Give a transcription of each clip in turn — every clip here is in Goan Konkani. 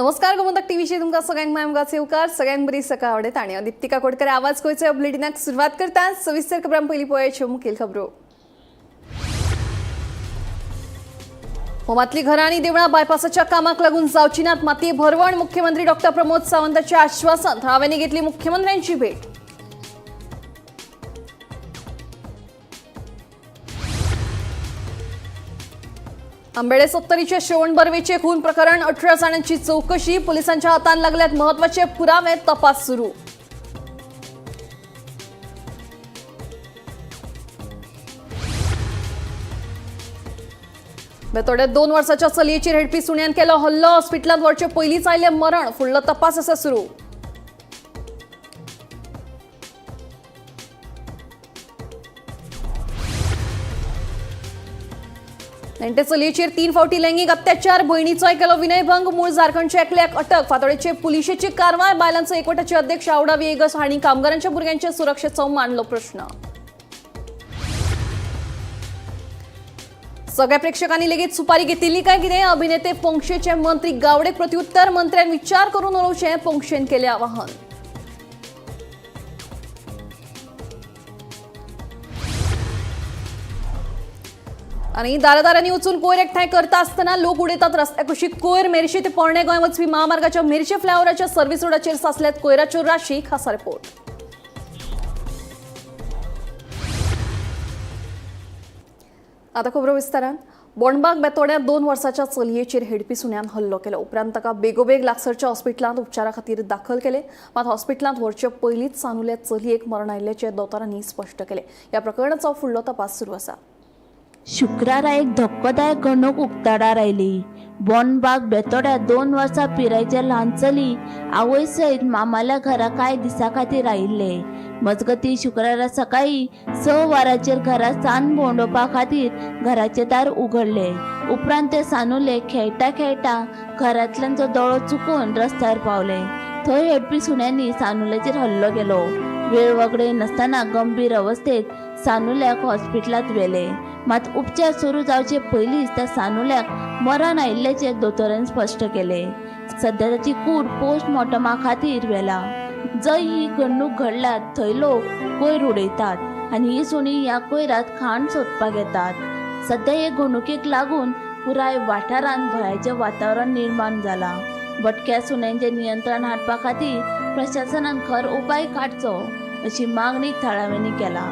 नमस्कार, गोमंतक टीव्हीची तुमकां सगळ्यांक माय येवकार. सगळ्यांक बरी सकाळ आवडत आणि हांव दीप्तिका कोडकर. आवाज गोंयचो बुलेटिनाक सुरवात करता. सविस्तर खबरां पयलीं पळयाच्यो मुखेल खबरो. होमातली घरां आनी देवळां बायपासाच्या कामाक लागून जावची नात मातये भरवण. मुख्यमंत्री डॉक्टर प्रमोद सावंताचे आश्वासन. थळाव्यांनी घेतली मुख्यमंत्र्यांची भेट. आंबेडे सत्तरीचे श्रवण बर्वेचे खून प्रकरण, 18 जाणांची चौकशी. पोलिसांच्या हातान लागल्यात महत्वाचे पुरावे, तपास सुरू. बेतोड्यात 2 वर्साच्या चलयेचेर हेडपी सुण्यान केलो हल्लो. हॉस्पिटलांत व्हरचे पयलींच आयलें मरण. फुडलो तपास आसा सुरू. नेण्टे चलयेचेर 3 फावटी लैंगीक अत्याचार, भयणीचोय केलो विनयभंग. मूळ झारखंडच्या एकल्याक अटक. फातोडेचे पुलिशेची कारवाय. बायलांचो एकवटाचे अध्यक्ष आवडा विएगस हांणी कामगारांच्या भुरग्यांच्या सुरक्षेचो मांडलो प्रश्न. सगळ्या प्रेक्षकांनी लेगीत सुपारी घेतिल्ली काय कितें? अभिनेते पोंक्षेचे मंत्री गावडे प्रत्युत्तर. मंत्र्यान विचार करून उलोवचें, पोंक्षेन केलें आवाहन. आनी दारादारांनी वचून कोयर एकठांय करता आसतना लोक उडयतात रस्त्या कुशीक कोयर. मेरशे ते पोरणे गोंय वचपी महामार्गाच्या मेरशे फ्लायओव्हराच्या सर्व्हिस रोडाचेर साचल्यात कोयराच्यो राशी. खासा रिपोर्ट. आता खबरो विस्तारान. बोंडबाग बेतोड्यात 2 वर्साच्या चलयेचेर हेडपी सुण्यान हल्लो केलो. उपरांत ताका बेगोबेग लागसरच्या हॉस्पिटलांत उपचारा खातीर दाखल केले. मात हॉस्पिटलांत व्हरचे पयलींच सानुल्या चलयेक मरण आयिल्ल्याचें दोतोरांनी स्पश्ट केलें. ह्या प्रकरणाचो फुडलो तपास सुरू आसा. शुक्रारा एक धक्कोदायक घडणूक उक्ताडार आयली. बोंडबाग बेतोड्या 2 वर्सां पिरायेचे ल्हान चली आवय सयत मामाल्या घरा कांय दिसां खातीर आयिल्ले. मजगती शुक्रारा सकाळी 6 वरांचेर घरा सान भोंवडोवपा खातीर घराचे दार उगडले. उपरांत ते सानुले खेळटा खेळटा घरांतल्यांचो दोळो चुकून रस्त्यार पावले. थंय हेडपी सुण्यांनी सानुल्याचेर हल्लो केलो. वेळ वगडय नासतना गंभीर अवस्थेत सानुल्याक हॉस्पिटलांत व्हेले. मात उपचार सुरू जावचे पयलींच त्या सानुल्याक मरण आयिल्ल्याचें दोतोरान स्पश्ट केलें. सध्या ताची कूड पोस्टमॉर्टमा खातीर व्हेला. जंय ही घडणूक घडल्या थंय लोक कोयर उडयतात आनी ही सुणीं ह्या कोयरांत खाण सोदपाक येतात. सध्या हे घडणुकेक लागून पुराय वाठारांत भंयाचें वातावरण निर्माण जालां. भटक्या सुण्यांचें नियंत्रण हाडपा खातीर प्रशासनान खर उपाय काडचो अशी मागणी थळाव्यांनी केला.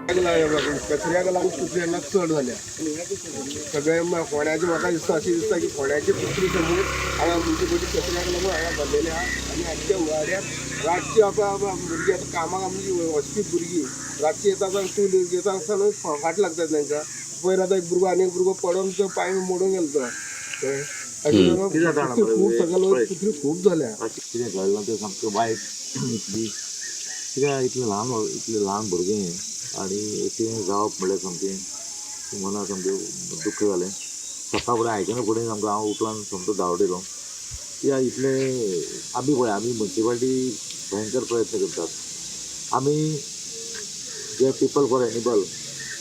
कचऱ्याक लागून कुत्र्यांना चड जाल्या सगळे. फोंड्याचे म्हाका दिसता, अशें दिसता की फोंड्याचे कुत्री समोर हांगा म्हणजे पयलीं कचऱ्याक लागून हांगा भरलेले आहा. आनी आमच्या वाड्यार रातची आतां भुरगीं आतां कामाक आमची वचपी भुरगीं रातची येता आसतना, टू घेता आसतना फाट लागता तांकां. पयर आतां एक भुरगो आनी एक भुरगो पडोन तो पांय मोडून गेलो तो. अशें कुत्री खूब, सगळे कुत्री खूब जाल्या. कितें घडलां तें सामकें वायट. इतली कित्याक इतलें ल्हान भुरगें आनी तें जावप म्हणल्यार सामकें मनाक सामकें दुख्ख जालें. सकाळ फुडें आयकना फुडें सामको हांव उठलान सामको धांवत येयलो. कित्याक इतलें आमी पळय, आमी मुन्सिपाल्टी भयंकर प्रयत्न करतात. आमी जे पिपल फॉर एनिमल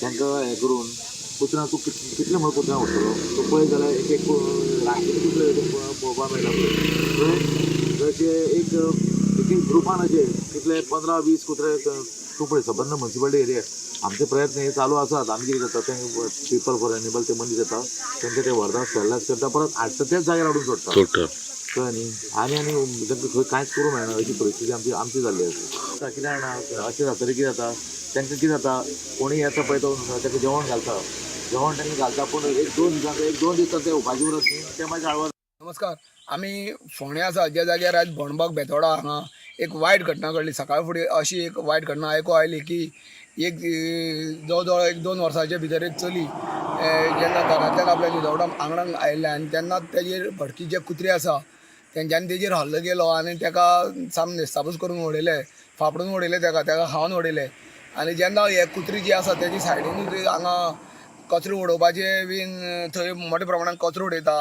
तांकां हें करून कुत्र्यां तूं कितलें म्हणून कुत्र्यां व्हरतलो? तूं पळयत जाल्यार एक एक राशीन कुत्रे पळोवपाक मेळटा पळय. थंय जशे एक एक एक ग्रुपान अशे कितले 15-20 कुत्रे तूं पळय सबंद मुन्सिपाल्टी एरिया. आमचे प्रयत्न हे चालू आसात. आमी कितें करता, ते पिपल फॉर एनिमल ते मनीस येता, तांकां ते व्हरता, स्टरलायज करता, परत हाडटा, त्याच जाग्यार हाडून सोडटा. कळ्ळें न्ही? आनी आनी तांकां खंय कांयच करूंक मेळना अशी परिस्थिती आमची आमची जाल्ली आसा. कितें जाणा, अशें जातकीर कितें जाता तांकां, कितें जाता, कोणूय येता पळय तो ताका जेवण घालता. जेवण तांकां घालता, पूण एक दोन दिसांक, एक दोन दीस ते उपाशी उरत न्ही, ते मागीर आळवा. नमस्कार, आमी फोंडें आसा ज्या जाग्यार आयज बोंडबाग बेतोडा हांगा एक वायट घटना घडली. सकाळ फुडें अशी एक वायट घटना आयकूंक आयली की एक जवळ जवळ एक 2 वर्सांचे भितर एक चली जेन्ना घरांतल्यान आपल्या न्हिदवटा आंगणान आयिल्लें आनी तेन्ना तेजेर भटकी जे कुत्रे आसा तेंच्यांनी तेजेर हल्लो केलो आनी तेका साम नेस्तापूस करून उडयलें, फापडून उडयलें, तेका तेका खावन उडयलें. आनी जेन्ना हे कुत्री जी आसा तेजी सायडीनूच हांगा कचरो उडोवपाचें बीन थंय मोठ्या प्रमाणान कचरो उडयता.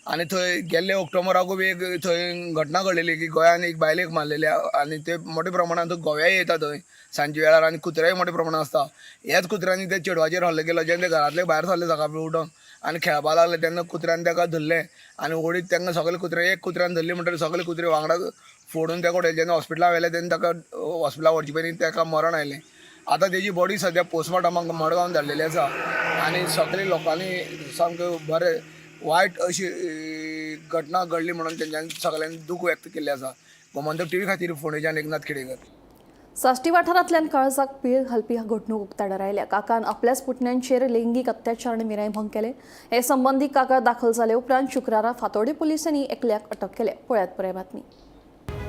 आनी थंय गेल्ले ऑक्टोबराकूय बी एक थंय घटना घडलेली की गोंयान एक बायलेक मारलेली आनी ते मोठ्या प्रमाणान थंय गोव्याय येता थंय सांजे वेळार आनी कुत्रेय मोठ्या प्रमाणान आसता. ह्याच कुत्र्यांनी त्या चेडवाचेर हल्लो केलो. जेन्ना ते घरांतले भायर सरले सकाळी उठोन आनी खेळपाक लागले तेन्ना कुत्र्यान ताका धरलें आनी ओडीत तांकां सगळे कुत्रे, एक कुत्र्यान धरली म्हणटकीर सगळे कुत्रे वांगडा फोडून ताका उडयले. जेन्ना हॉस्पिटलान व्हेले तेन्ना ताका हॉस्पिटलान व्हरचे पयलीं ताका मरण आयलें. आतां तेजी बॉडी सद्या पोस्टमॉर्टमाक मडगांव धाडलेली आसा आनी सगळे लोकांनी सामकें बरें वायट अशी घटना घडली म्हणून तेंच्यांनी सगळ्यांनी दूख व्यक्त केल्लें आसा. गोमंतक टीव्ही खातीर फोंडेच्यान एकनाथ खेडेकर. साश्टी वाठारांतल्यान काळजाक पीळ घालपी घडणूक उक्ताडार आयल्या. काकान आपल्याच पुतण्यांचेर लैंगीक अत्याचार आनी विनयभंग केले. हे संबंदी कागाळ दाखल जाले उपरांत शुक्रारा फातोर्डे पुलिसांनी एकल्याक अटक केल्या. पळयात पुराय बातमी.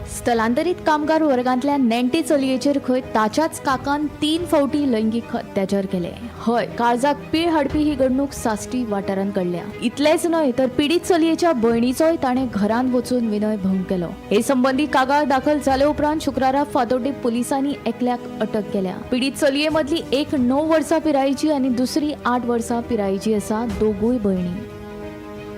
स्थलांतरीत कामगार वर्गांतल्या नेण्टे चलयेचेर खंय ताच्याच काकान 3 फावटी लैंगीक अत्याचार केले. हय, काळजाक पीळ हाडपी ही घडणूक साश्टी वाठारांत घडल्या. इतलेंच न्हय तर पिडीत चलयेच्या भयणीचोय ताणें घरांत वचून विनयभंग केलो. हे संबंदी कागाळ दाखल जाले उपरांत शुक्रारा फातोड्डे पुलिसांनी एकल्याक अटक केल्या. पिडीत चलये मदली एक 9 वर्सां पिरायेची आनी दुसरी 8 वर्सां पिरायेची आसा. दोगूय भयणी.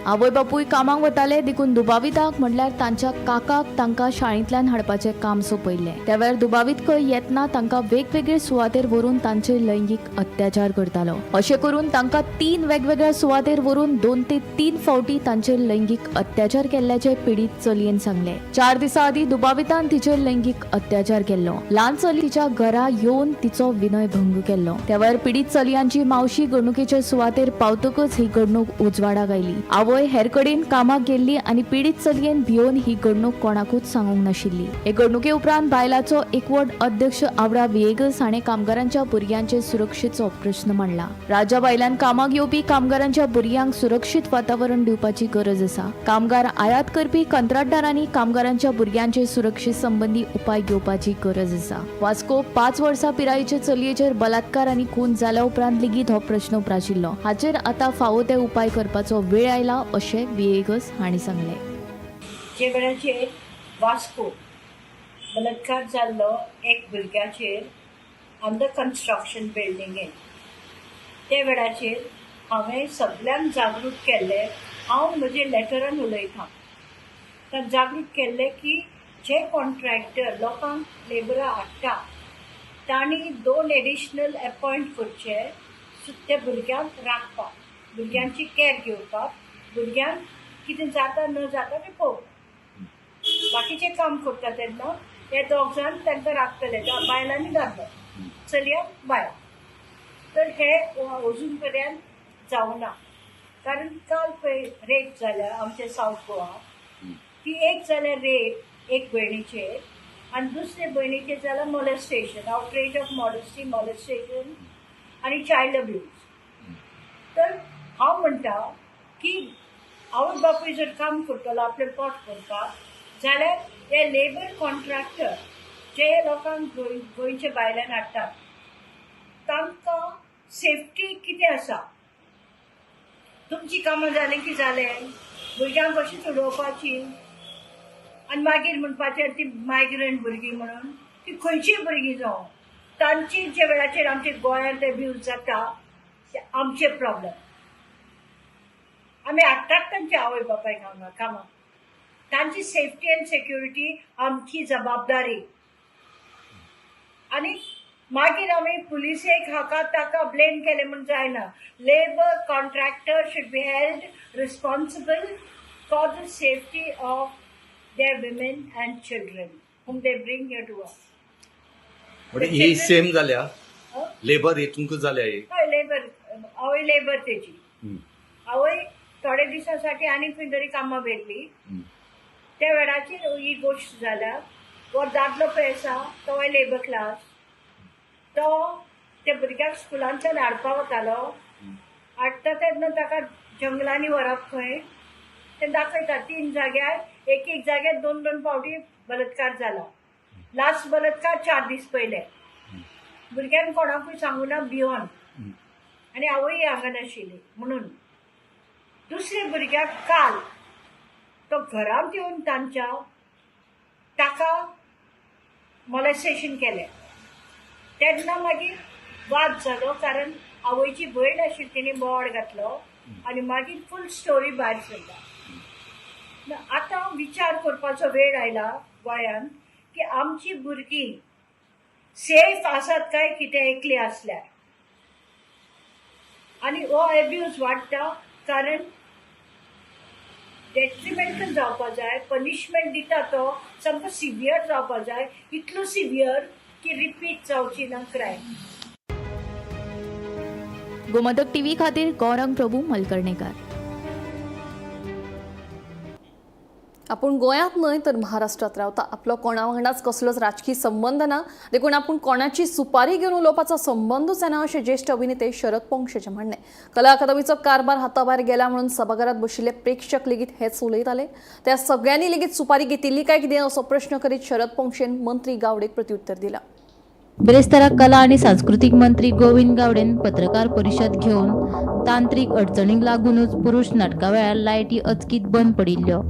आवय बापूय कामाक वताले देखून दुबाविताक म्हणल्यार तांच्या काकाक तांकां शाळेंतल्यान हाडपाचें काम सोंपयल्लें. त्या वेळार दुबावीत खंय येतना तांकां वेगवेगळे सुवातेर व्हरून तांचेर लैंगीक अत्याचार करतालो. अशें करून तांकां 3 वेगवेगळ्या सुवातेर व्हरून 2 ते 3 फावटी तांचेर लैंगीक अत्याचार केल्ल्याचें पिडीत चलयेन सांगलें. 4 दिसां आदीं दुबावितान तिचेर लैंगीक अत्याचार केल्लो. ल्हान चली तिच्या घरा येवन तिचो विनयभंग केल्लो. त्या वेळार पिडीत चलयांची मावशी घडणुकेचे सुवातेर पावतकच ही घडणूक उजवाडाक आयली. आवय हेर कडेन कामाक गेल्ली आनी पिडीत चलयेन भियोवन ही घडणूक कोणाकूच सांगूंक नाशिल्ली. हे घडणुके उपरांत बायलाचो एकवट अध्यक्ष आवडा विएगस हाणें कामगारांच्या भुरग्यांचे सुरक्षेचो प्रश्न मांडला. राज्या भायल्यान कामाक येवपी कामगारांच्या भुरग्यांक सुरक्षीत वातावरण दिवपाची गरज आसा. कामगार आयात करपी कंत्राटदारांनी कामगारांच्या भुरग्यांचे सुरक्षे संबंदी उपाय घेवपाची गरज आसा. वास्को 5 वर्सां पिरायेचे चलयेचेर बलात्कार आनी खून जाल्या उपरांत लेगीत हो प्रश्न उप्राशिल्लो. हाचेर आतां फावो ते उपाय करपाचो वेळ आयला अशें विएगस हांणी सांगलें. जे वेळाचेर वास्को बलात्कार जाल्लो एक भुरग्याचेर अंडर कन्स्ट्रक्शन बिल्डिंगेन, ते वेळाचेर हांवें सगल्यांक जागृत केल्लें. हांव म्हजे लेटरान उलयतां तर जागृत केल्लें की जे कॉन्ट्रॅक्टर लोकांक लेबरां हाडटा तांणी 2 एडिशनल एपॉयंट करचे त्या भुरग्यांक राखपाक, भुरग्यांची कॅर घेवपाक, भुरग्यांक कितें जाता न जाता तें पळोवपाक. बाकीचें काम करता तेन्ना हे 2 जाण तांकां राखतले, बायलांनी दादलो, चलया बायल. तर हे अजून पर्यंत जावना, कारण काल पळय रेप जाल्या आमच्या सावथ गोवा, ती एक जाल्या रेप एक भयणीचेर आनी दुसरे भयणीचेर जाल्या molestation, outrage of modesty, molestation आनी चायल्ड अब्यूज. तर हांव म्हणटा की आवय बापूय जर काम करतलो आपलें पोट करपाक जाल्यार हे लेबर कॉन्ट्रॅक्टर जे लोकांक गोंयचे भायल्यान हाडटात तांकां सेफ्टी कितें आसा? तुमची कामां जालीं की जालें, भुरग्यांक कशीं उडोवपाची आनी मागीर म्हणपाचें ती मायग्रंट भुरगीं म्हणून, ती खंयचीय भुरगीं जावं तांची जे वेळाचेर आमच्या गोंयांत अब्यूज जाता ते आमचे प्रॉब्लम. आमी हाडटात तांच्या आवय बापायक हांगा कामाक, तांची सेफ्टी आनी सेक्युरिटी आमची जबाबदारी. आनी मागीर आमी पुलिसेक हाका ताका ब्लेम केलें म्हूण जायना. Labour contractor should be held responsible for the safety of their women and children whom they bring here to work. म्हणजे ही सेम जाल्या लेबर हितूंक जाल्या ही. हय, लेबर, आवय लेबर तेजी आवय थोडे दिसां साठी आनी खंय तरी कामां व्हेल्ली त्या वेळाचेर ही गोश्ट जाल्या. हो दादलो पळय आसा तोय लेबर क्लास, तो त्या भुरग्याक स्कुलांतल्यान हाडपाक वतालो. हाडटा तेन्ना ताका जंगलांनी व्हरप खंय ते दाखयता. 3 जाग्यार, एक एक जाग्यार 2 2 फावटी बलात्कार जाला. लास्ट बलात्कार 4 दीस पयले. भुरग्यान कोणाकूय सांगू ना भियोन, आनी आवय हांगा नाशिल्ली म्हणून. दुसऱ्या भुरग्याक काल तो घरांत येवन तांच्या ताका मॉलेस्टेशन केलें. तेन्ना मागीर वाद जालो, कारण आवयची भयण आशिल्ली तिणें बोवाळ घातलो आनी मागीर फूल स्टोरी भायर सरला. आतां विचार करपाचो वेळ आयला गोंयांत की आमची भुरगीं सेफ आसात काय कितें एकली आसल्यार. आनी हो एब्यूज वाडटा कारण डेट्रिमेंटल जावपा जाय, पनिशमेंट दिता तो सामको सिवियर जावपा जाय, इतलो सिवियर की रिपीट जावची ना क्रायम. गोमंतक टीव्ही खातीर गौरंग प्रभू मलकर्णेकर. आपूण गोंयांत न्हय तर महाराष्ट्रात रावता, आपलो कोणा वांगडाच कसलोच राजकी संबंद ना, देखून आपूण कोणाची सुपारी घेवन उलोवपाचो संबंदूच येना अशें ज्येश्ठ अभिनेते शरद पोंक्षेचें म्हणणें. कला अकादमीचो कारभार हाताभायर गेला म्हणून सभाघरांत बशिल्ले प्रेक्षक लेगीत हेच उलयताले. त्या सगळ्यांनी लेगीत सुपारी घेतिल्ली काय कितें असो प्रश्न करीत शरद पोंक्षेन मंत्री गावडेक प्रत्युत्तर दिलां. बिरेस्तारा कला आनी सांस्कृतीक मंत्री गोविंद गावडेन पत्रकार परिशद घेवन तांत्रीक अडचणींक लागूनच पुरुष नाटका वेळार लायटी अचकीत बंद पडिल्ल्यो,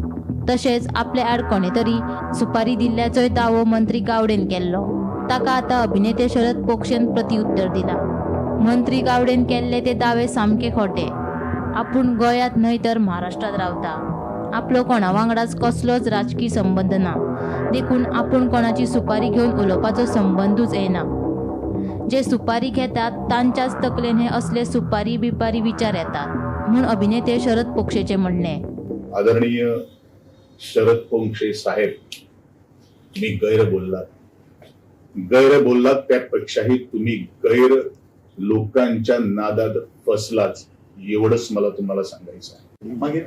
तशेंच आपले आड कोणे तरी सुपारी दिल्ल्याचोय दावो मंत्री गावडेन केल्लो. ताका आतां अभिनेते शरद पोक्षेन प्रतिउत्तर दिला. मंत्री गावडेन केल्ले ते दावे सामके खोटे. आपूण गोंयांत न्हय तर महाराष्ट्रांत रावता, आपलो कोणा वांगडाच कसलोच राजकी संबंद ना, देखून आपूण कोणाची सुपारी घेवन उलोवपाचो संबंदूच येना. जे सुपारी घेतात तांच्याच तकलेन हे असले सुपारी बिपारी विचार येतात म्हूण अभिनेते शरद पोक्षेचे म्हणणें. आदरणीय शरद पोंक्षे साहेब, तुम्ही गैर बोललात, गैर बोललात त्यापेक्षाही तुम्ही गैर लोकांच्या नादात फसलाच एवढंच मला तुम्हाला सांगायचं आहे. मागे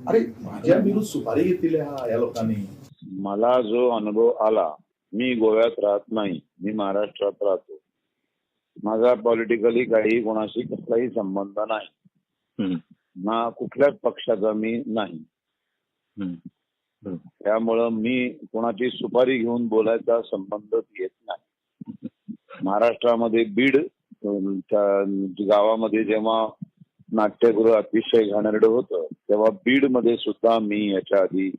अरे माझ्या विरुद्ध सुपारी घेतली या लोकांनी. मला जो अनुभव आला, मी गोव्यात राहत नाही, मी महाराष्ट्रात राहतो. माझा पॉलिटिकली काही कोणाशी कसलाही संबंध नाही ना, कुठल्याच पक्षाचा मी नाही. त्यामुळं मी कोणाची सुपारी घेऊन बोलायचा संबंधच येत नाही. महाराष्ट्रामध्ये बीड गावामध्ये जेव्हा नाट्यगृह अतिशय घाणेरडं होतं तेव्हा बीड मध्ये सुद्धा मी याच्या आधी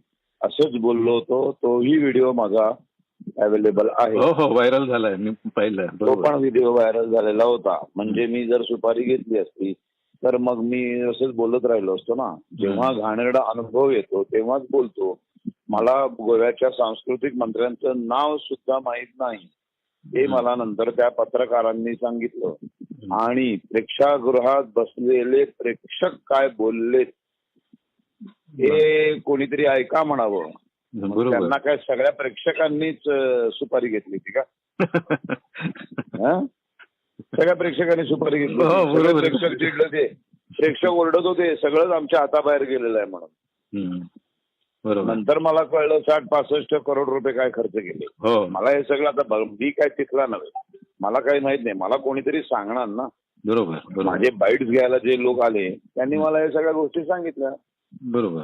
असंच बोललो होतो. तोही व्हिडिओ माझा अवेलेबल आहे. हो हो, व्हायरल झालाय, मी पाहिलं. तो पण व्हिडिओ व्हायरल झालेला होता. म्हणजे मी जर सुपारी घेतली असती तर मग मी असंच बोलत राहिलो असतो ना. जेव्हा घाणेरडा अनुभव येतो तेव्हाच बोलतो. मला गोव्याच्या सांस्कृतिक मंत्र्यांचं नाव सुद्धा माहित नाही, हे मला नंतर त्या पत्रकारांनी सांगितलं. आणि प्रेक्षागृहात बसलेले प्रेक्षक काय बोलले हे कोणीतरी ऐका म्हणावं. त्यांना काय सगळ्या प्रेक्षकांनीच सुपारी घेतली होती का? सगळ्या प्रेक्षकांनी सुपारी घेतली, प्रेक्षक चिडले होते, प्रेक्षक ओरडत होते, सगळंच आमच्या हाताबाहेर गेलेलं आहे म्हणून. नंतर मला कळलं 60-65 करोड रुपये काय खर्च केले. मला हे सगळं आता मी काय तिथला नव्हे, मला काही माहित नाही, मला कोणीतरी सांगणार ना. बरोबर. माझे बाईट्स घ्यायला जे लोक आले त्यांनी मला हे सगळ्या गोष्टी सांगितल्या. बरोबर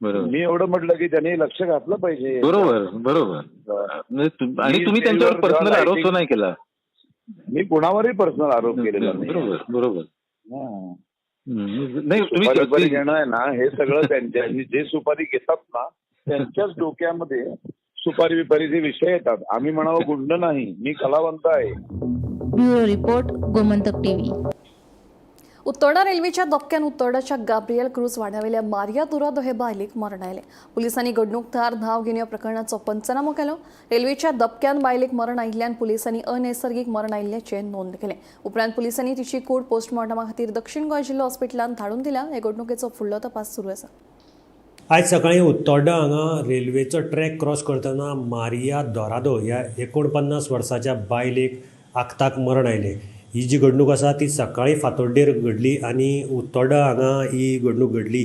बरोबर. मी एवढं म्हटलं की त्यांनी लक्ष घातलं पाहिजे. बरोबर बरोबर. आणि तुम्ही त्यांच्यावर पर्सनल आरोप नाही केला? मी कोणावरही पर्सनल आरोप केलेला नाही. बरोबर बरोबर. नाही, सुपारी घेणं आहे ना हे सगळं त्यांच्या, जे सुपारी घेतात ना त्यांच्याच डोक्यामध्ये सुपारी बिपारीचे विषय येतात. आम्ही म्हणावं गुंड नाही, मी कलावंत आहे. Bureau report, Gomantak TV. Uttorda रेल्वेच्या धपक्यान उत्तोर्डाच्या गाब्रियल क्रूज वाड्यावेल्या मारिया दुरादो हे बायलेक मरण आयलें. पुलिसांनी घडणूक थळार धांव घेवन ह्या प्रकरणाचो पंचनामो केलो. रेल्वेच्या धपक्यान बायलेक मरण आयिल्ल्यान पुलिसांनी अनैसर्गीक मरण आयिल्ल्याचें नोंद केलें. उपरांत पुलिसांनी तिची कूड पोस्टमॉर्टमा खातीर दक्षिण गोंय जिल्लो हॉस्पिटलांत धाडून दिल्या. हे घडणुकेचो फुडलो तपास सुरू आसा. आयज सकाळीं उत्तोर्डा हांगा रेल्वेचो ट्रॅक क्रॉस करतना मारिया दोरादो ह्या 49 वर्साच्या बायलेक आक्ताक मरण आयलें. ही जी घडणूक आसा ती सकाळीं फातोड्डेर घडली आनी उत्तोर्डा हांगा ही घडणूक घडली.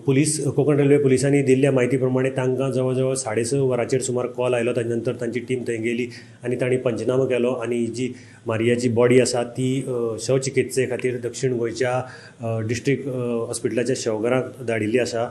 पुलीस कोंकण रेल्वे पुलिसांनी दिल्ल्या म्हायती प्रमाणे तांकां जवळ जवळ 6:30 वरांचेर सुमार कॉल आयलो. ताजे नंतर तांची टीम थंय गेली आनी तांणी पंचनामो केलो आनी ही जी मारियाची बॉडी आसा ती शवचिकित्से खातीर दक्षिण गोंयच्या डिस्ट्रिक्ट हॉस्पिटलाच्या शवघरांत धाडिल्ली आसा.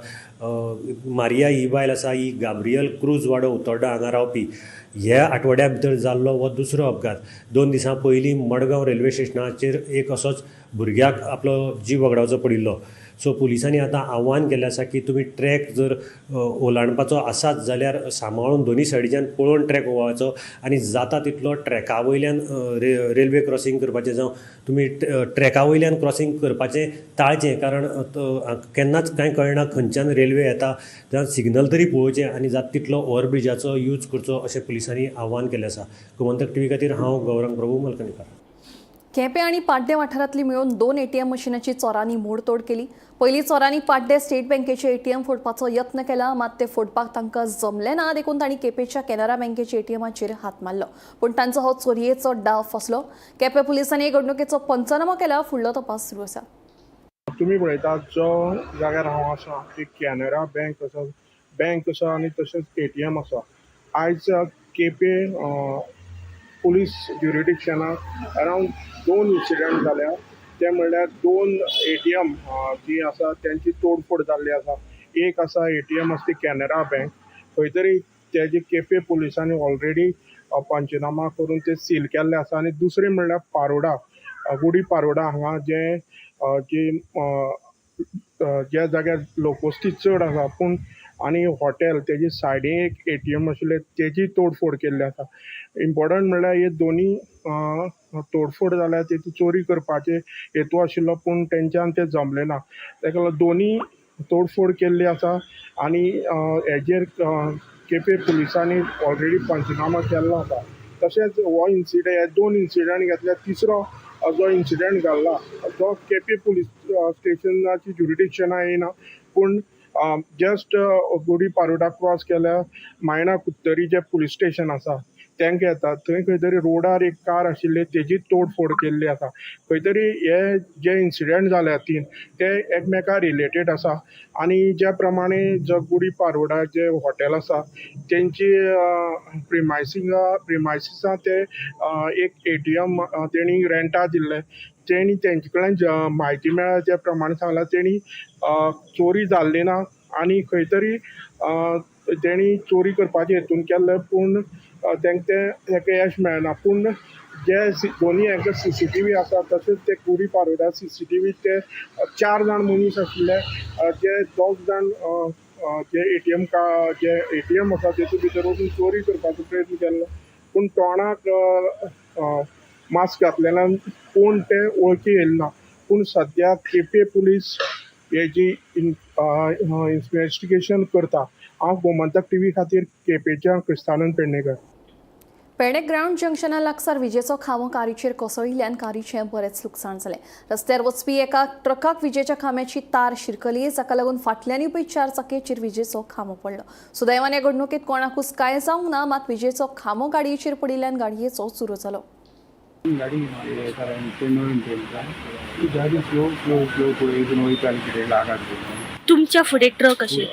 मारिया ही बायल आसा ही गाब्रियल क्रूज वाडो उत्तोर्डा हांगा रावपी. ह्या आठवड्या भितर जाल्लो हो दुसरो अपघात. 2 दिसां पयलीं मडगांव रेल्वे स्टेशनाचेर एक असोच भुरग्याक आपलो जीव वगडावचो पडिल्लो. सो पुलिसांनी आतां आव्हान केल्लें आसा की तुमी ट्रॅक जर ओलांडपाचो आसाच जाल्यार सांबाळून दोनी सायडीच्यान पळोवन ट्रॅक ओवाळचो आनी जाता तितलो ट्रॅका वयल्यान रेल्वे क्रॉसींग करपाचें जावं तुमी ट्रॅका वयल्यान क्रॉसींग करपाचें टाळचें, कारण केन्नाच कांय कळना खंयच्यान रेल्वे येता, त्या सिग्नल तरी पळोवचें आनी जाता तितलो ओवरब्रिजाचो यूज करचो अशें पुलिसांनी आव्हान केल्लें आसा. गोमंतक टीव्ही खातीर हांव गौरंग प्रभू मलकणीकर. केपें आनी पाड्डें वाठारांतली मेळून 2 ATM मशिनाची चोरांनी मोडतोड केली. पयलीं चोरांनी पाड्डें स्टेट बँकेचे ATM फोडपाचो यत्न केला, मात ते फोडपाक तांकां जमलें ना, देखून तांणी केपेंच्या कॅनरा बँकेच्या ATMाचेर हात मारलो. पूण तांचो हो चोरयेचो डाव फसलो. केपें पुलिसांनी हे घडणुकेचो पंचनामो केला, फुडलो तपास सुरू आसा. तुमी पळयतात जो जाग्यार हांव आसा ती कॅनरा बँक आसा, आनी तशेंच ATM आसा. आयज केपें पुलीस ज्युरिडिक्शनाक अरावंड 2 इन्सिडंट जाल्या. ते म्हणल्यार 2 ATM जी आसा तेंची तोडफोड जाल्ली आसा. एक आसा ATM आसा ती कॅनरा बँक, खंय तरी तेजे केपें पुलिसांनी ऑलरेडी पंचनामा करून ते सील केल्ले आसा. आनी दुसरें म्हणल्यार पारोडा, गुडी पारोडा हांगा जे जी ज्या जाग्यार लोकवस्ती चड आसा पूण आनी हॉटेल तेजी सायडीन एक ATM आशिल्लें तेजी तोडफोड केल्ली आसा. इम्पॉर्टंट म्हणल्यार हे दोनी तोडफोड जाल्या तेतूंत चोरी करपाचे हेतू आशिल्लो पूण तेंच्यान तें जमलें ना. तेका लागून दोनी तोडफोड केल्ली आसा आनी हेजेर केपें पुलिसांनी ऑलरेडी पंचनामा केल्लो आसा. तशेंच हो इन्सिडंट, हे 2 इन्सिडंट घेतल्या, तिसरो जो इन्सिडंट घडला तो केपें पुलीस स्टेशनाची ज्युरिडिक्शना येना, पूण जस्ट गुडी पारोडा क्रॉस केल्या मायणा कुत्तरी जे पुलीस स्टेशन आसा तांकां येता. थंय खंय तरी रोडार एक कार आशिल्ली तेजी तोडफोड केल्ली आसा. खंय तरी हे जे इन्सिडंट जाल्या 3 ते एकमेका रिलेटेड आसा. आनी ज्या प्रमाणे जो गुडी पारोडा जे हॉटेल आसा तेंची प्रिमायसिसां ते एक ATM तेणी रेंटा दिल्लें. तेणी तेंचे कडल्यान म्हायती मेळ्ळ्या त्या प्रमाणे सांगलां तेणी चोरी जाल्ली ना आनी खंय तरी तेणी चोरी करपाचे हेतून केल्लें पूण तांकां तें ताका यश मेळना. पूण जे दोनी हांकां CCTV आसा तशेंच ते गुडी पारोडा CCTV ते 4 जाण मनीस आशिल्ले, जे 2 जाण जे ATM जे ATM आसा तेतूंत भितर वचून चोरी करपाचो प्रयत्न केल्लो पूण तोंडाक मास्क घातलेल्यान कोण ते वळखी येयले ना. पूण सद्या केपें पुलीस हेजी इन्वेस्टिगेशन करता. हांव गोमंतक टीव्ही खातीर केपेंच्यान क्रिस्तानंद पेडणेकर. पेडणे ग्रावंड जंक्शना लागसार विजेचो खांबो कारीचेर कोसळिल्ल्यान कारीचें बरेंच लुकसाण जालें. रस्त्यार वचपी एका ट्रकाक विजेच्या खांब्याची तार शिरकली, जाका लागून फाटल्यान येवपी 4 चाकयेचेर विजेचो खांबो पडलो. सुदैवान ह्या घडणुकेंत कोणाकूच कांय जावंक ना, मात विजेचो खांबो गाडयेचेर पडिल्ल्यान गाडयेचो चुरो जालो. गाडी गाडी स्लो स्लो स्लो पळयत वयताली कितें लागात. तुमच्या फुडें ट्रक अशें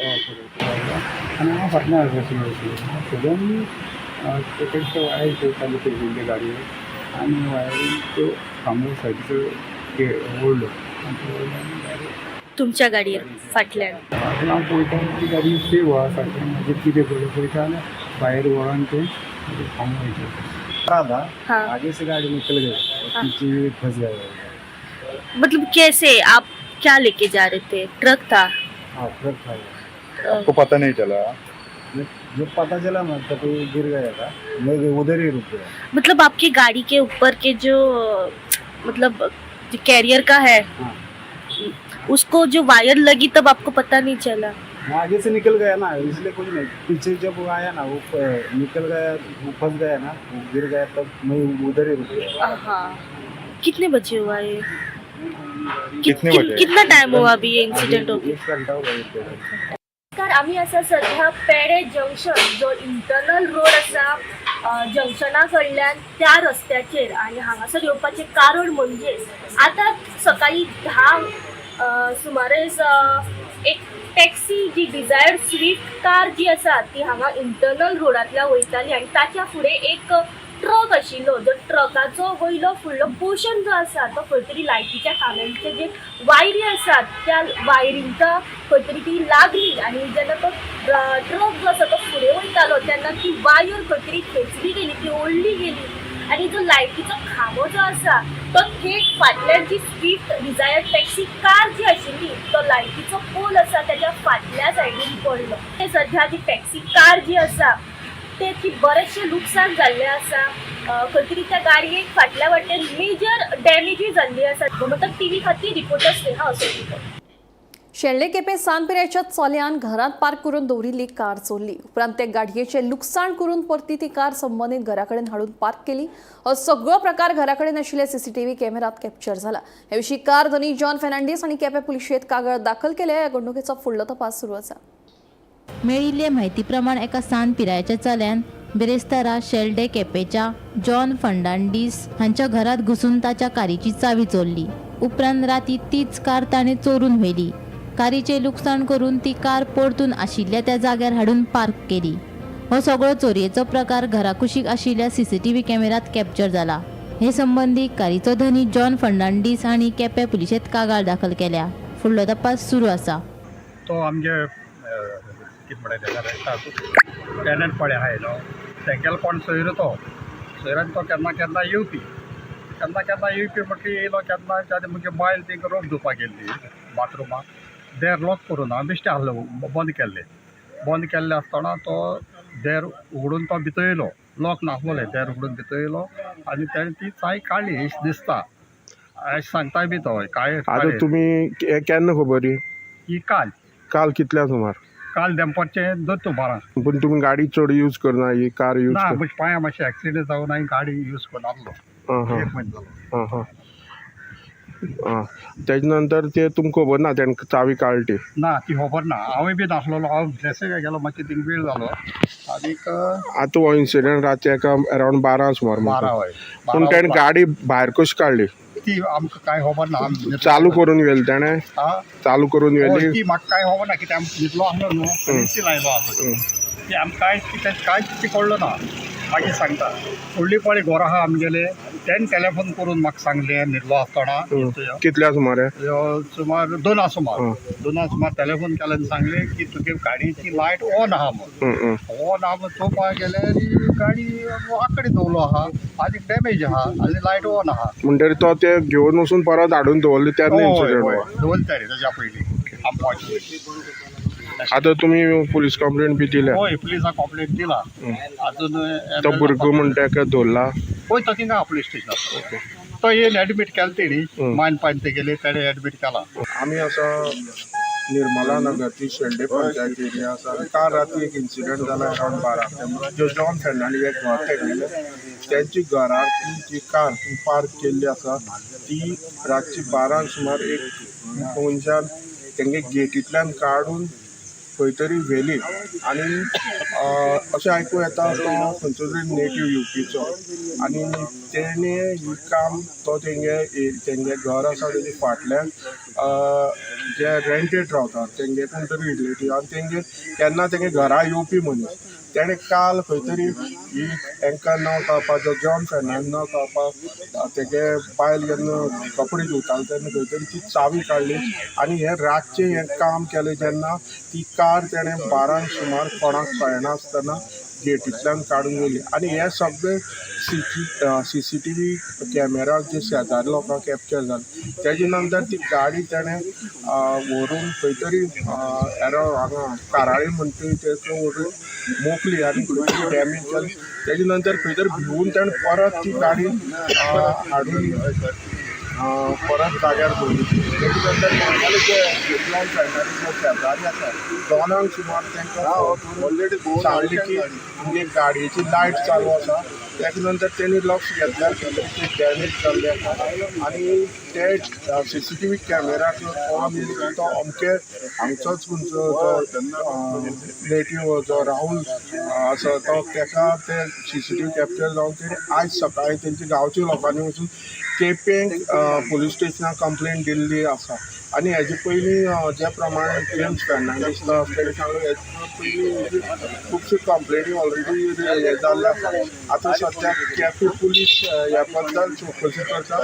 आनी हांव फाटल्यान आसलो स्लो स्लो. सडनली तेका वायर चालू केल्ली गाडयेक आनी वायरीन तो खांबो सायडीचो ओडलो आनी तुमच्या गाडयेर फाटल्यान. हांव पळयता ती गाडी सेव आसा फाटल्यान, मागीर कितें करूं पळयता जाल्यार भायर व्हरोन तें खांबो वयता. था, हाँ। आगे से गाड़ी निकल गई, हाँ। पीछे फंस गया। मतलब कैसे, आप क्या लेके जा रहे थे? ट्रक था? हाँ, ट्रक था। आपको पता नहीं चला? जब पता चला मतलब तो गिर गया था, मैं उधर ही रुक गया। मतलब आपकी गाड़ी के ऊपर के जो मतलब जो कैरियर का है, हाँ। उसको जो वायर लगी तब आपको पता नहीं चला? आगे से निकल गया ना, इसलिए कुछ नहीं। पीछे जब वो आया ना, वो निकल गया, वो फंस गया ना, वो गिर गया, तब मैं उधर ही रुक गया। हाँ। कितने बजे हुआ ये? कितने बजे? कितना टाइम हुआ अभी ये इंसिडेंट हो गया? 1 घंटा हो गया। नमस्कार, आमी आसा सध्या पेडे जंक्शन जो इंटरनल रोड आसा जंक्शना कडल्यान त्या रस्त्याचेर, आनी हांगासर येवपाचें कारण म्हणजे आतां सकाळीं 10 सुमारेस एक टॅक्सी जी डिझायर स्विफ्ट कार जी आसा ती हांगा इंटरनल रोडांतल्यान वयताली आनी ताच्या फुडें एक ट्रक आशिल्लो. जो ट्रकाचो वयलो फुडलो पोर्शन जो आसा तो खंय तरी लायटीच्या खांब्यांचे जे वायरी आसात त्या वायरींका खंय तरी ती लागली आनी जेन्ना तो ट्रक जो आसा तो फुडें वयतालो तेन्ना ती वायर खंय तरी खेचली गेली, ती ओडली गेली आनी जो लायटीचो खांबो जो आसा तो थेट फाटल्यान जी स्विफ्ट डिझायर टॅक्सी कार जी आशिल्ली तो लायटीचो पोल आसा त्याच्या फाटल्या सायडीन पडलो. ते सध्या जी टॅक्सी कार जी आसा तेची बरेचशें लुकसाण जाल्लें आसा. खंय तरी त्या गाडयेक फाटल्या वाटेन मेजर डॅमेजूय जाल्ली आसा. गोमंतक टीव्ही खातीर रिपोर्टर स्नेहा असोलीकर. शेणले केपें सानपिरायच्या चल्यान घरांत पार्क करून दवरिल्ली कार चोरली. उपरांत ते गाडयेचें लुकसाण करून परती ती कार संबंदीत घरा कडेन हाडून पार्क केली. हो सगळो प्रकार घरा कडेन आशिल्ल्या सीसीटीव्ही कॅमेरात कॅप्चर जाला. हे विशीं कार धनी जॉन फेर्नांडीस आनी केपें पुलिशेंत कागाळ दाखल केल्या. ह्या घडणुकेचो फुडलो तपास सुरू आसा. मेळिल्ले म्हायती प्रमाण एका सान पिरायेच्या चल्यान बिरेस्तारा शेल्डे केपेच्या जॉन फर्नांडीस हांच्या घरात घुसून ताच्या कारीची चावी चोरली. उपरांत राती तीच कार ताणें चोरून व्हेली. कारीचें लुकसाण करून ती कार परतून आशिल्ल्या त्या जाग्यार हाडून पार्क केली. हो सगळो चोरयेचो प्रकार घराकुशीक आशिल्ल्या सीसीटीव्ही कॅमेरात कॅप्चर जाला. हे संबंदी कारीचो धनी जॉन फर्नांडीस हांणी केपें पुलिशेंत कागाळ दाखल केल्या. फुडलो तपास सुरू आसा. तो आमगे कितें म्हणटा तेका रेस्टाक टेनंट पळय आहाय न्हू, तेगेलो कोण सोयरो तो सोयऱ्यान तो केन्ना केन्ना येवपी, केन्ना केन्ना येवपी म्हटल्यार येयलो केन्ना तेन्ना मुगे बायल तिंका रोप धुवपाक गेल्ली बाथरुमाक, देर लॉक करून हांव बेश्टें आहलो बंद केल्लें. बंद केल्लें आसतना तो देर उगडून तो भितर येयलो, लॉक नासलोलें, देर उगडून भितर येयलो आनी तेणें ती चाय काडली अशें दिसता, अशें सांगता बी तो काय. आतां तुमी हें केन्ना खबर ही? ही काल. काल कितल्या सुमार? काल दनपारचें दोन बारां. पूण तुमी गाडी चड यूज करना ही कार यूज? ना, पांया मातशें एक्सिडंट जावन हांवें गाडी यूज करनासलो एक म्हयनो जालो. आं आं, तेजे नंतर ते तुमकां खबर ना तेणें चावी काडली ती? ना, ती खबर ना, हांवूय बी नासलेलो, हांव ड्रेसींग गेलो, मातशें थिंग वेळ जालो आनीक. आतां हो इन्सिडंट रातचे एका अरावंड 12 सुमार. 12 हय. पूण तेणें गाडी भायर कशी काडली ती आमकां कांय खबर ना. चालू करून व्हेली तेणें? चालू करून व्हेली ती म्हाका कांय खबर ना, कित्याक आमी न्हिदलो आसलो न्हू, एसी लायलो आसलो, ती आमकां कांय कितें कांय ती कळ्ळो ना. मागीर सांगता फुडली पळय घर आहा आमगेले, तेणें टेलेफोन करून म्हाका सांगलें न्हिदलो आसतना. कितल्या सुमार? सुमार 2 सुमार, 2 सुमार टेलेफोन केलें आनी सांगलें की तुगे गाडयेची लायट ऑन आहा म्हूण. ऑन आहा म्हूण चोवपाक गेलें आनी गाडी आकडे दवरलो आहा आनी डॅमेज आहा आनी लायट ऑन आहा. म्हणटकीर तो ते घेवन वचून परत हाडून दवरले तेन्ना इन्सिडंट दवरले ताणें तेज्या पयलीं आमकां पावचे. आतां तुमी पुलीस कंप्लेन बी दिल्या? हय, पुलिसाक कंप्लेन दिला. आजून तो भुरगो म्हणटा तेका धरला? हय, तो थिंगा पुलीस स्टेशनार, तो येवन एडमीट केला तेणी, मायन पायन तेगेले तेणें एडमीट केला. आमी आसा निर्मला नगरची शेल्डे पंचायत एरिया आसा. काल राती एक इन्सिडंट जाला अरावंड 12. जो जॉन फेर्नांडीस एक घर तेगेले, तेंची घरार जी कार पार्क केल्ली आसा ती रातची 12 सुमार एक मनशान तेंगे गेटींतल्यान काडून खंय तरी व्हेली. आनी अशें आयकूं येता तो खंयचो तरी नेटीव युपीचो आनी तेणें ही काम तो तेंगे तेंगे घर आसा तेजे फाटल्यान जे रेंटेड रावता तेंगे कोण तरी रिलेटीव आनी तेंगे केन्ना तेंगे घरा येवपी मनीस. तेणें काल खंय तरी ही तांकां न कळपा, जो जॉन फेर्नांडीस न कळपा तेगे बायल जेन्ना कपडे धुवताले तेन्ना खंय तरी ती चावी काडली आनी हें रातचें हें काम केलें जेन्ना ती कार तेणें 12 सुमार कोणाक कळनासतना गेटींतल्यान काडून व्हेली. आनी हें सगळें सीसीटीव्ही कॅमेरा जे शेजारी लोकांक कॅप्चर जालें. तेजे नंतर ती गाडी तेणें व्हरून खंय तरी एरावंड हांगा काराळी म्हणटा थंय व्हरून मोखली आनी खंय तरी डॅमेज जाली. तेजे नंतर खंय तरी भिवून तेणें परत ती गाडी हाडून परत जाग्यार दवरली. तेजे नंतर तांगेले जे जॉन फेर्नांडीस जो शेजारी आसा 2 सुमार तांकां सांगलें की तुमगे गाडयेची लायट चालू आसा. तेजे नंतर तेणी लक्ष घेतल्यार ती डॅमेज जाल्ली आसा आनी ते सीसीटीव्ही कॅमेराक पळोवन तो अमके हांगचोच खंयचो जो नेटीव जो राहुल आसा तो तेका ते सीसीटीव्ही कॅप्चर जावन तेणी आयज सकाळीं तेंच्या गांवच्या लोकांनी वचून केपें पुलीस स्टेशनाक कंप्लेन दिल्ली आसा. आनी हेजे पयलीं ज्या प्रमाणे जेम्स फेर्नांडीस तेणें सांगलें हेजे पयलीं खुबश्यो कंप्लेनी ऑलरेडी हे जाल्ले आसा. आतां सद्याक केपें पुलीस ह्या बद्दल चवकशी करता.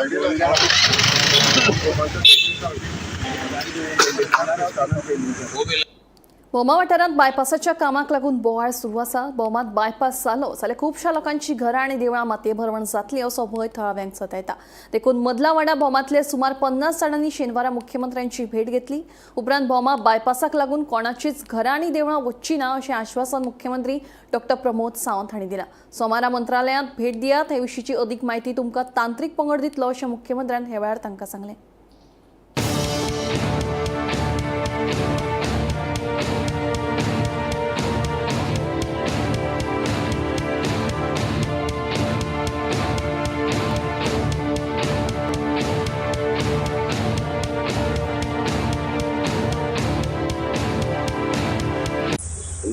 भोमा वाठारांत बायपासाच्या कामाक लागून बोवाळ सुरू आसा. भोमात बायपास जालो जाल्यार खुबश्या लोकांची घरां आनी देवळां मातये भरवण जातली असो भंय थळाव्यांक सतायता. देखून मदलावाडा भोमांतले सुमार 50 जाणांनी शेनवारा मुख्यमंत्र्यांची भेट घेतली. उपरांत भोमा बायपासाक लागून कोणाचीच घरां आनी देवळां वच्ची ना अशें आश्वासन मुख्यमंत्री डॉक्टर प्रमोद सावंत हांणी दिलां. सोमारा मंत्रालयांत भेट दियात, हे विशींची अदीक म्हायती तुमकां तांत्रीक पंगड दितलो अशें मुख्यमंत्र्यान हे वेळार तांकां सांगलें.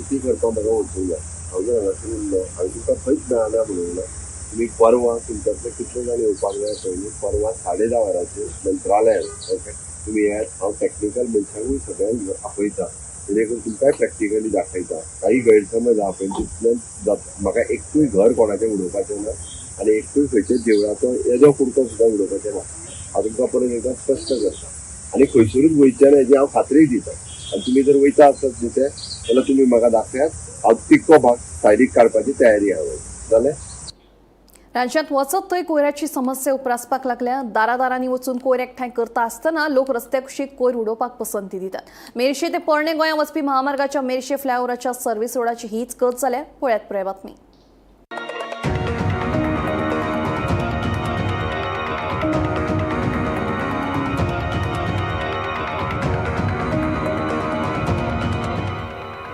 ती करपाक म्हाका वचूंक ना. हांव जर हांगासर उरलो, हांवें तुमकां खंयच मेळना म्हणूंक ना. तुमी परवां तुमच्यांतले कितले जाण येवपाक जाय पळय, परवां 10:30 वरांचेर मंत्रालयान ओके तुमी येयात. हांव टॅक्निकल मनशांकूय सगळ्यांक आपयता, जेणे करून तुमकांय प्रॅक्टिकली दाखयता. काही गैरसमज आहा पळय तितल्यान जाता. म्हाका एकूय घर कोणाचें उडोवपाचें ना आनी एकूय खंयच्याच देवळाचो येदो कुडको सुद्दां उडोवपाचें ना. हांव तुमकां परत एकदां स्पश्ट करता आनी खंयसरूच वयचें ना हेजी हांव खात्री दिता. आनी तुमी जर वयता आसत न्ही ते जाल्यार तुमी म्हाका दाखयात, हांव तिको भाग सायडीक काडपाची तयारी आहा. जालें. राज्यांत वचत थंय कोयराची समस्या उप्रासपाक लागल्या. दारादारांनी वचून कोयर एकठांय करता आसतना लोक रस्त्या कुशीक कोयर उडोवपाक पसंती दितात. मेरशे ते पोरणे गोंया वचपी महामार्गाच्या मेरशे फ्लायओव्हराच्या सर्व्हिस रोडाची हीच गत जाल्या. पळयात पुराय बातमी.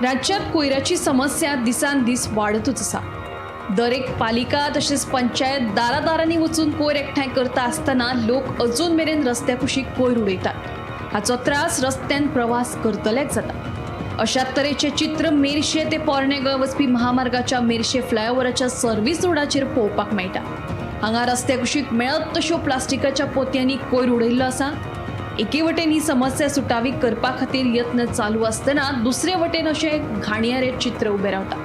राज्यात कोयराची समस्या दिसान दीस वाडतूच आसा. दरेक पालिका तशेंच पंचायत दारादारांनी वचून कोयर एकठांय करता आसतना लोक अजून मेरेन रस्त्या कुशीक कोयर उडयतात. हाचो त्रास रस्त्यान प्रवास करतलेच जाता. अशा तरेचें चित्र मेरशे ते पोरणे गोंय वचपी महामार्गाच्या मेरशे फ्लायओव्हराच्या सर्व्हिस रोडाचेर पळोवपाक मेळटा. हांगा रस्त्या कुशीक मेळत तश्यो प्लास्टिकाच्या पोतयांनी कोयर उडयल्लो आसा. एके वटेन ही समस्या सुटावी करपा खातीर यत्न चालू आसतना दुसरे वटेन अशें घाणयारें चित्र उबें रावता.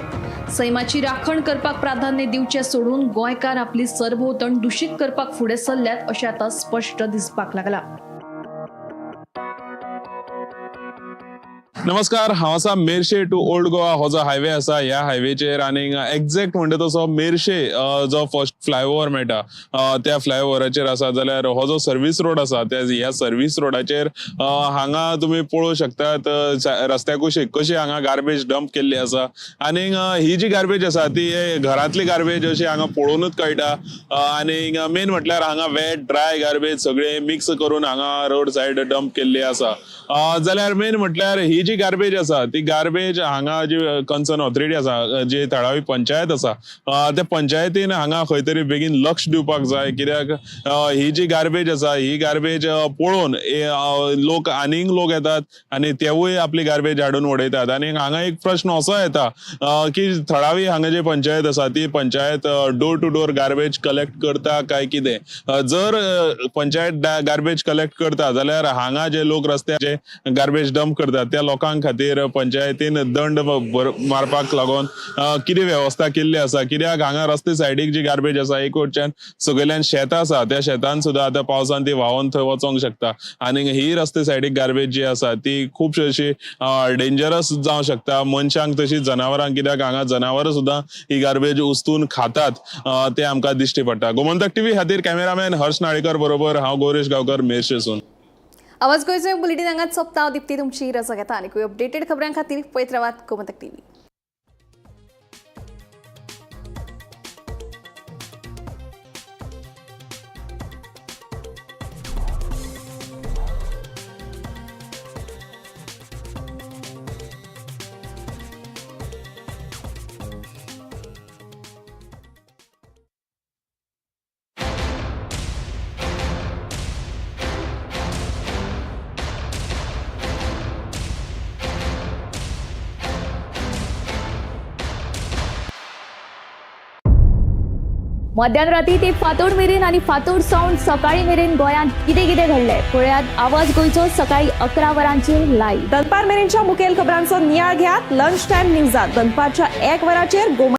सैमाची राखण करपाक प्राधान्य दिवचें सोडून गोंयकार आपली सरभोंवतण दुशीत करपाक फुडें सरल्यात अशें आतां स्पश्ट दिसपाक लागलां. नमस्कार, हांव आसा मेरशे टू ओल्ड गोवा हो जो हायवे आसा ह्या हायवेचेर आनीक एग्जॅक्ट म्हणटा तसो मेरशे जो फर्स्ट फ्लायओवर मेळटा त्या फ्लायओवराचेर आसा. जाल्यार हो जो सर्वीस रोड आसा त्या ह्या सर्वीस रोडाचेर हांगा तुमी पळोवंक शकतात रस्त्या कुशीक कशी हांगा गार्बेज डंप केल्ली आसा आनीक ही जी गार्बेज आसा ती घरांतली गार्बेज अशी हांगा पळोवनूच कळटा. आनीक मेन म्हटल्यार हांगा वेट ड्राय गार्बेज सगळे मिक्स करून हांगा रोड सायड डंप केल्ली आसा. जाल्यार मेन म्हटल्यार ही जी गार्बेज आसा ती गार्बेज हांगा जी कन्सर्न ऑथॉरिटी आसा, जी थळावी पंचायत आसा त्या पंचायतीन हांगा खंय तरी बेगीन लक्ष दिवपाक जाय. कित्याक ही जी गार्बेज आसा ही गार्बेज पळोवन लोक आनीक लोक येतात आनी तेवूय आपली गार्बेज हाडून उडयतात. आनी हांगा एक प्रश्न असो येता की थळावी हांगा जी पंचायत आसा ती panchayat door to door garbage collect करता काय कितें. जर पंचायत गार्बेज कलेक्ट करता जाल्यार हांगा जे लोक रस्त्याचे गार्बेज डंप करतात त्या लोकां खातीर पंचायतीन दंड मारपाक लागून कितें वेवस्था केल्ली आसा. कित्याक हांगा रस्ते सायडीक जी गार्बेज आसा एक वटच्यान सगळ्यान शेत आसा त्या शेतान सुद्दां आतां पावसान ती व्हांवून थंय वचोंक शकता आनी ही रस्ते सायडीक गार्बेज जी आसा ती खुबशी अशी डेंजरस जावं शकता मनशांक तशीच जनावरांक. कित्याक हांगा जनावरां सुद्दां ही गार्बेज उस्तून खातात ते आमकां दिश्टी पडटा. गोमंतक टीव्ही खातीर कॅमेरामॅन हर्ष नाळेकर बरोबर हांव गौरेश गांवकर, मेरशेसून. आवाज गोंयचो बुलेटीन हांगाच सोंपता. हांव दीप्ती तुमची रजा घेता आनी अपडेटेड खबरां खातीर पळयत रावात गोमंतक टीव्ही. मध्यान राती ते फातोड मेरेन आनी फातोड सावन सकाळी मेरेन गोंयांत कितें कितें घडलें पळयात आवाज गोंयचो सकाळी 11 वरांचेर लायव्ह. दनपार मेरेनच्या मुखेल खबरांचो नियाळ घेयात लंच टायम न्यूजात दनपारच्या 1 वरांचेर.